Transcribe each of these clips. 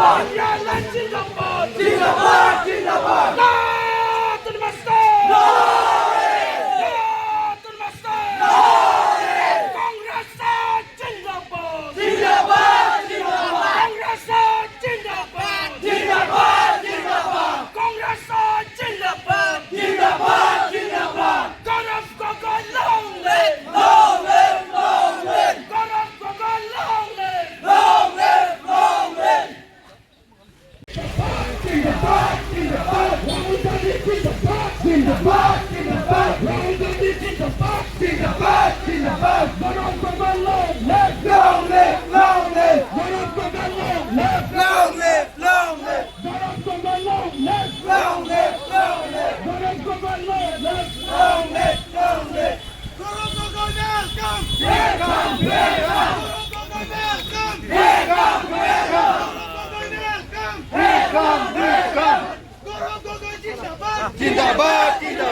জিন্দাবাদ, জিন্দাবাদ, জিন্দাবাদ। নতুন মাস্টার, নতুন মাস্টার। কংগ্রেস জিন্দাবাদ, জিন্দাবাদ, জিন্দাবাদ। কংগ্রেস জিন্দাবাদ, জিন্দাবাদ, জিন্দাবাদ। কংগ্রেস জিন্দাবাদ, জিন্দাবাদ, জিন্দাবাদ। গৌরব Gogoi, long live, long live, long live. Gaurav Gogoi, long live, long live, long live. জিন্দাবাদ, জিন্দাবাদ। রাহুল গান্ধী জিন্দাবাদ, জিন্দাবাদ, জিন্দাবাদ। রাহুল গান্ধী জিন্দাবাদ, জিন্দাবাদ, জিন্দাবাদ। গৌরব Gogoi, long live, long live, long live. Gaurav Gogoi, long live, long live, long live. Gaurav Gogoi, long live, long live, long live. Gaurav Gogoi, long live, long live, long live. Gaurav Gogoi, welcome! Welcome, welcome. Gaurav Gogoi, welcome! Welcome, welcome. Gaurav Gogoi, welcome! Welcome, welcome. Gaurav Gogoi জিন্দাবাদ! জিন্দাবাদ, জিন্দাবাদ।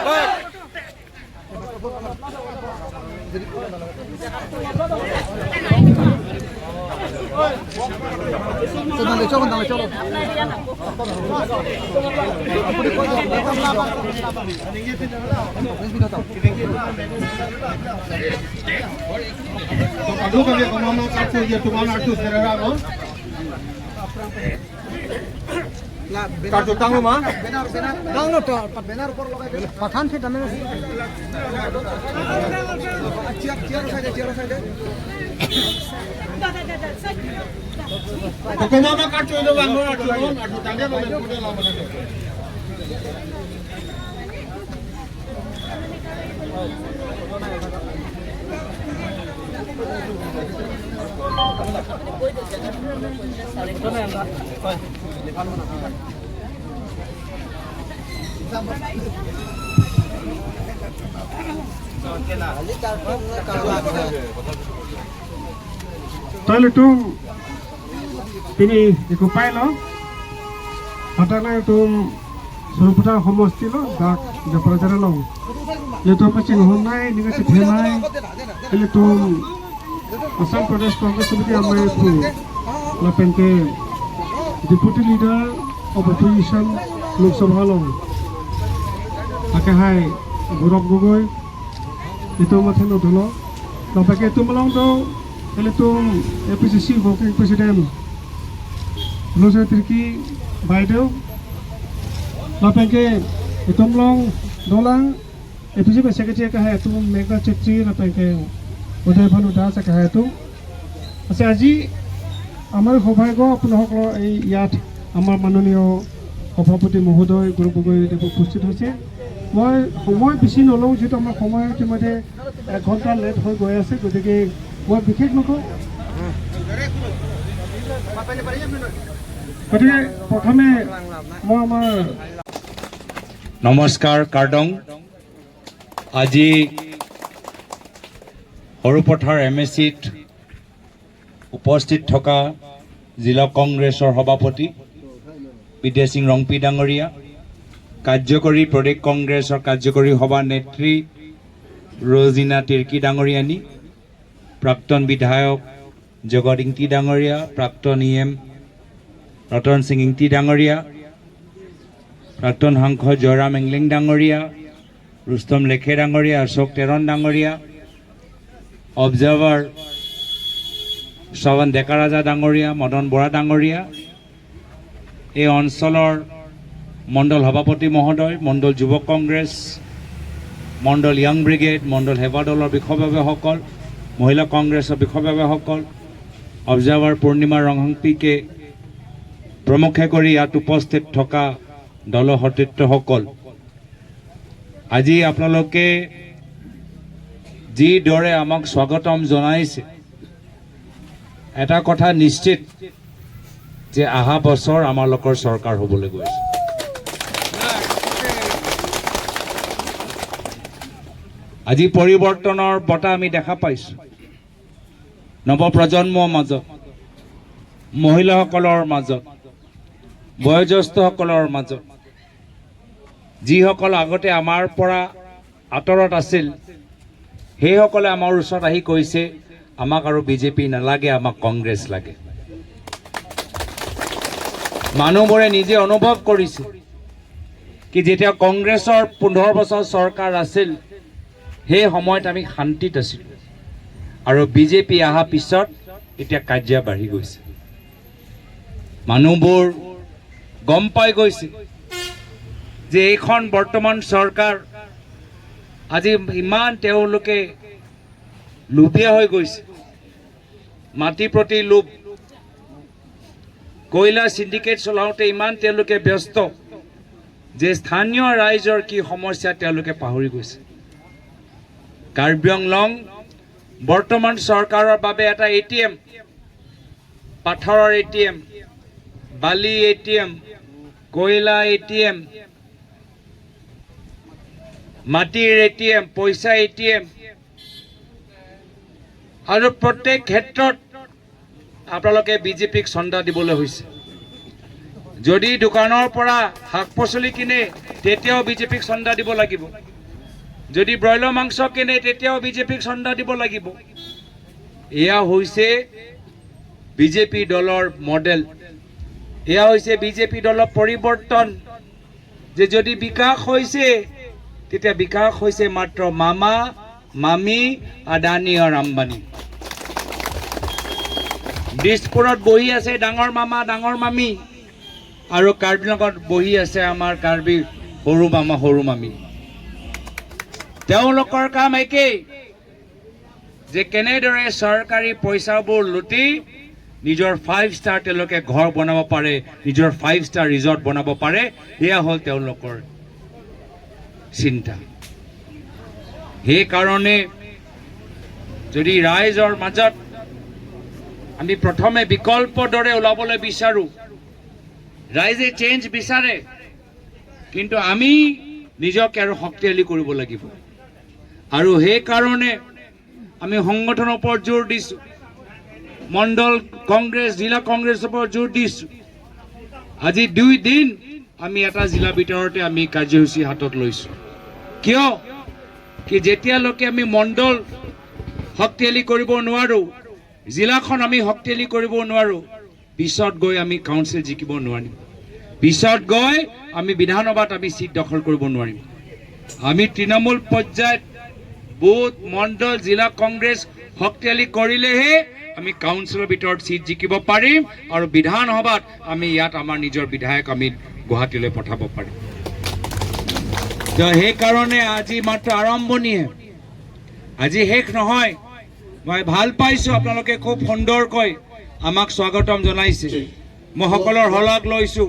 তাহলে তুম তিনি একো পাই ল হাতানা তুম সৰুপথাৰ সমষ্টি ল ডাক জপৰাজাৰা লং যিহেতু চিংহনাই নিগাছি ধেমাই ele tum Assam Pradesh Congress Samiti amai pu lapengke Deputy Leader of Opposition Lok Sabha long akahai Gaurav Gogoi itu mathen udulo lapengke tum long do ele tum APCC Working President Losai Tirkey বাইদেউ lapengke itum long dolang APC Secretary akahai tum Meghna Chetri lapengke Uday Bhanu Das akahai tum আছে। আজি আমাৰ সৌভাগ্য, আপোনাসকলৰ এই ইয়াত আমাৰ মাননীয় সভাপতি মহোদয় গৌৰৱ গগৈদেৱ উপস্থিত হৈছে। মই সময় বেছি নলওঁ, যিহেতু আমাৰ সময় ইতিমধ্যে এঘণ্টা লেট হৈ গৈ আছে, গতিকে মই বিশেষ নকওঁ। গতিকে প্ৰথমে মই আমাৰ নমস্কাৰ কাৰ্ডং। আজি সৰুপথাৰ এম এ চিত উপস্থিত থকা জিলা কংগ্ৰেছৰ সভাপতি বিদ্যাসিং ৰংপি ডাঙৰীয়া, কাৰ্যকৰী প্ৰদেশ কংগ্ৰেছৰ কাৰ্যকৰী সভানেত্ৰী ৰজিনা তিৰ্কী ডাঙৰীয়ানী, প্ৰাক্তন বিধায়ক জগত ইংতি ডাঙৰীয়া, প্ৰাক্তন ই এম ৰতন সিং ইংতি ডাঙৰীয়া, প্ৰাক্তন সাংসদ জয়ৰাম এংলেং ডাঙৰীয়া, ৰুস্তম লেখে ডাঙৰীয়া, অশোক তেৰণ ডাঙৰীয়া, অবজাৰ্ভাৰ শ্ৰৱণ ডেকাৰাজা ডাঙৰীয়া, মদন বৰা ডাঙৰীয়া, এই অঞ্চলৰ মণ্ডল সভাপতি মহোদয়, মণ্ডল যুৱ কংগ্ৰেছ, মণ্ডল য়াং ব্ৰিগেড, মণ্ডল সেৱা দলৰ বিষয়ববীয়াসকল, মহিলা কংগ্ৰেছৰ বিষয়ববীয়াসকল, অবজাৰ্ভাৰ পূৰ্ণিমা ৰংহাংপিকে প্ৰমুখে কৰি ইয়াত উপস্থিত থকা দলৰ সতীৰ্থসকল, আজি আপোনালোকে যিদৰে আমাক স্বাগতম জনাইছে, এটা কথা নিশ্চিত যে অহা বছৰ আমালোকৰ চৰকাৰ হ'বলৈ গৈ আছে। আজি পৰিৱৰ্তনৰ বতাহ আমি দেখা পাইছোঁ নৱপ্ৰজন্মৰ মাজত, মহিলাসকলৰ মাজত, বয়োজ্যেষ্ঠসকলৰ মাজত। যিসকল আগতে আমাৰ পৰা আঁতৰত আছিল, সেইসকলে আমাৰ ওচৰত আহি কৈছে, আমাক আৰু বিজেপি নালাগে, আমাক কংগ্ৰেছ লাগে। মানুহবোৰে নিজে অনুভৱ কৰিছে কি যেতিয়া কংগ্ৰেছৰ 15 বছৰ চৰকাৰ আছিল, সেই সময়ত আমি শান্তিত আছিলোঁ, আৰু বিজেপি অহা পিছত এতিয়া কাজিয়া বাঢ়ি গৈছে। মানুহবোৰ গম পাই গৈছে যে এইখন বৰ্তমান চৰকাৰ আজি ইমান তেওঁলোকে লোভীয়া হৈ গৈছে, মাটিৰ প্ৰতি লোভ, কয়লা চিণ্ডিকেট চলাওঁতে ইমান তেওঁলোকে ব্যস্ত যে স্থানীয় ৰাইজৰ কি সমস্যা তেওঁলোকে পাহৰি গৈছে। কাৰ্বি আংলং বৰ্তমান চৰকাৰৰ বাবে এটা এটিএম, পাথৰৰ এটিএম, বালি এটিএম, কয়লা এটিএম, মাটিৰ এটিএম, পইচা এটিএম, আৰু প্ৰত্যেক ক্ষেত্ৰত আপোনালোকে বিজেপিক চন্দা দিবলৈ হৈছে। যদি দোকানৰ পৰা শাক পাচলি কিনে, তেতিয়াও বিজেপিক চন্দা দিব লাগিব। যদি ব্ৰইলাৰ মাংস কিনে, তেতিয়াও বিজেপিক চন্দা দিব লাগিব। এয়া হৈছে বিজেপি দলৰ মডেল, এয়া হৈছে বিজেপি দলৰ পৰিৱৰ্তন। যে যদি বিকাশ হৈছে, তেতিয়া বিকাশ হৈছে মাত্ৰ মামা, মামী, আদানী আৰু আম্বানী। দিছপুৰত বহি আছে ডাঙৰ মামা, ডাঙৰ মামী, আৰু কাৰ্বি আংলঙত বহি আছে আমাৰ কাৰ্বি সৰু মামা, সৰু মামী। তেওঁলোকৰ কাম একেই যে কেনেদৰে চৰকাৰী পইচাবোৰ লুটি নিজৰ 5 ষ্টাৰ তেওঁলোকে ঘৰ বনাব পাৰে, নিজৰ 5 ষ্টাৰ ৰিজৰ্ট বনাব পাৰে, সেয়া হ'ল তেওঁলোকৰ চিন্তা। সেইকাৰণে যদি ৰাইজৰ মাজত আমি প্ৰথমে বিকল্প দৰে ওলাবলৈ বিচাৰোঁ, ৰাইজে চেঞ্জ বিচাৰে, কিন্তু আমি নিজকে আৰু শক্তিশালী কৰিব লাগিব। আৰু সেইকাৰণে আমি সংগঠনৰ ওপৰত জোৰ দিছোঁ, মণ্ডল কংগ্ৰেছ, জিলা কংগ্ৰেছৰ ওপৰত জোৰ দিছোঁ। আজি 2 দিন আমি এটা জিলাৰ ভিতৰতে আমি কাৰ্যসূচী হাতত লৈছোঁ। কিয় কি যেতিয়ালৈকে আমি মণ্ডল শক্তিশালী কৰিব নোৱাৰোঁ, জিলাখন আমি শক্তিশালী কৰিব নোৱাৰোঁ, পিছত গৈ আমি কাউন্সিল জিকিব নোৱাৰিম, পিছত গৈ আমি বিধানসভাত আমি চিট দখল কৰিব নোৱাৰিম। আমি তৃণমূল পৰ্যায়ত বুথ, মণ্ডল, জিলা কংগ্ৰেছ শক্তিশালী কৰিলেহে আমি কাউন্সিলৰ ভিতৰত চিট জিকিব পাৰিম আৰু বিধানসভাত আমি ইয়াত আমাৰ নিজৰ বিধায়ক আমি গুৱাহাটীলৈ পঠাব পাৰিম। তো সেইকাৰণে আজি মাত্ৰ আৰম্ভণিহে, আজি শেষ নহয়। মই ভাল পাইছোঁ, আপোনালোকে খুব সুন্দৰকৈ আমাক স্বাগতম জনাইছে। মই সকলৰ শলাগ লৈছোঁ,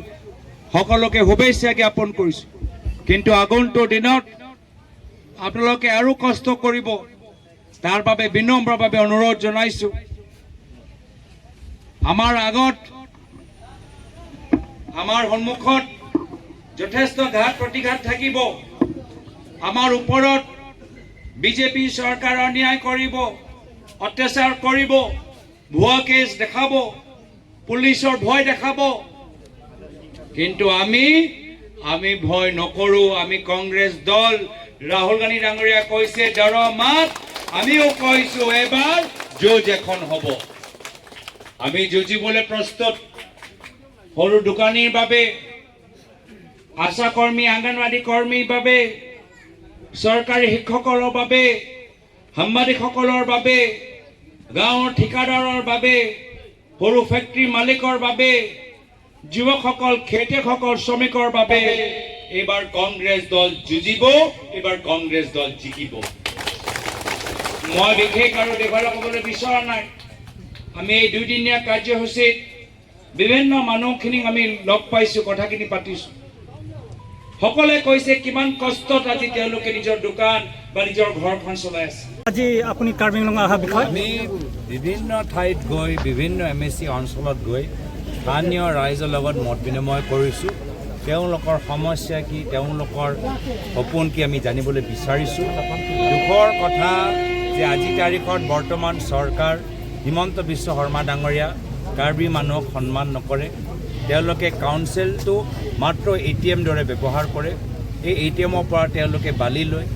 সকলোকে শুভেচ্ছা জ্ঞাপন কৰিছোঁ। কিন্তু আগন্তুক দিনত আপোনালোকে আৰু কষ্ট কৰিব, তাৰ বাবে বিনম্ৰভাৱে অনুৰোধ জনাইছোঁ। আমাৰ আগত, আমাৰ সন্মুখত যথেষ্ট ঘাত প্ৰতিঘাত থাকিব। আমাৰ ওপৰত বিজেপি চৰকাৰ অন্যায় কৰিব, অত্যাচাৰ কৰিব, ভুৱা কেছ দেখাব, পুলিচৰ ভয় দেখাব। কিন্তু আমি ভয় নকৰোঁ। আমি কংগ্ৰেছ দল। ৰাহুল গান্ধী ডাঙৰীয়া কৈছে डरो मत, আমিও কৈছো এবাৰ যুঁজ এখন হ'ব। আমি যুঁজিবলৈ প্ৰস্তুত। সৰু দোকানীৰ বাবে, আশা কৰ্মী, আংগনবাড়ী কৰ্মীৰ বাবে, চৰকাৰী শিক্ষকৰ বাবে, সাংবাদিকসকলৰ বাবে, গাঁৱৰ ঠিকাদাৰৰ বাবে, সৰু ফেক্টৰী মালিকৰ বাবে, যুৱকসকল, খেতিয়কসকল, শ্ৰমিকৰ বাবে এইবাৰ কংগ্ৰেছ দল যুঁজিব, এইবাৰ কংগ্ৰেছ দল জিকিব। মই বিশেষ আৰু দীঘলীয়া ক'বলৈ বিচৰা নাই। আমি এই দুদিনীয়া কাৰ্যসূচীত বিভিন্ন মানুহখিনিক আমি লগ পাইছোঁ, কথাখিনি পাতিছোঁ। সকলোৱে কৈছে কিমান কষ্টত আজি তেওঁলোকে নিজৰ দোকান বা নিজৰ ঘৰখন চলাই আছে। আজি আপুনি কাৰ্বি আংলং অহা বিষয়? আমি বিভিন্ন ঠাইত গৈ, বিভিন্ন এমএচি অঞ্চলত গৈ স্থানীয় ৰাইজৰ লগত মত বিনিময় কৰিছোঁ। তেওঁলোকৰ সমস্যা কি, তেওঁলোকৰ সপোন কি, আমি জানিবলৈ বিচাৰিছোঁ। দুখৰ কথা যে আজি তাৰিখত বৰ্তমান চৰকাৰ হিমন্ত বিশ্ব শৰ্মা ডাঙৰীয়া কাৰ্বি মানুহক সন্মান নকৰে। তেওঁলোকে কাউন্সিলটো মাত্ৰ এটিএম দৰে ব্যৱহাৰ কৰে। এই এটিএমৰ পৰা তেওঁলোকে বালি লয়,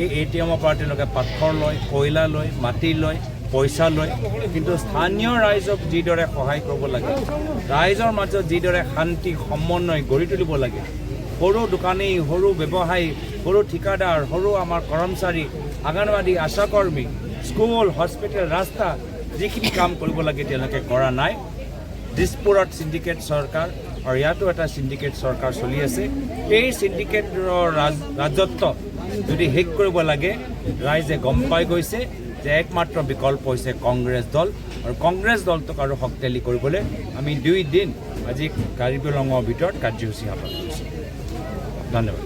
এই এটিএমৰ পৰা তেওঁলোকে পাথৰ লয়, কয়লা লয়, মাটি লয়। পইচা লয়, কিন্তু স্থানীয় ৰাইজক যিদৰে সহায় কৰিব লাগে, ৰাইজৰ মাজত যিদৰে শান্তি সমন্বয় গঢ়ি তুলিব লাগে, সৰু দোকানী, সৰু ব্যৱসায়ী, সৰু ঠিকাদাৰ, সৰু আমাৰ কৰ্মচাৰী, আংগনবাড়ী, আশাকৰ্মী, স্কুল, হস্পিটেল, ৰাস্তা, যিখিনি কাম কৰিব লাগে তেওঁলোকে কৰা নাই। দিছপুৰত চিণ্ডিকেট চৰকাৰ আৰু ইয়াতো এটা চিণ্ডিকেট চৰকাৰ চলি আছে। এই চিণ্ডিকেটৰ ৰাজত্ব যদি শেষ কৰিব লাগে, ৰাইজে গম পাই গৈছে যে একমাত্ৰ বিকল্প হৈছে কংগ্ৰেছ দল। আৰু কংগ্ৰেছ দলটোক আৰু শক্তিশালী কৰিবলৈ আমি 2 দিন আজি কাৰ্বি আংলঙৰ ভিতৰত কাৰ্যসূচী হাতত লৈছোঁ। ধন্যবাদ।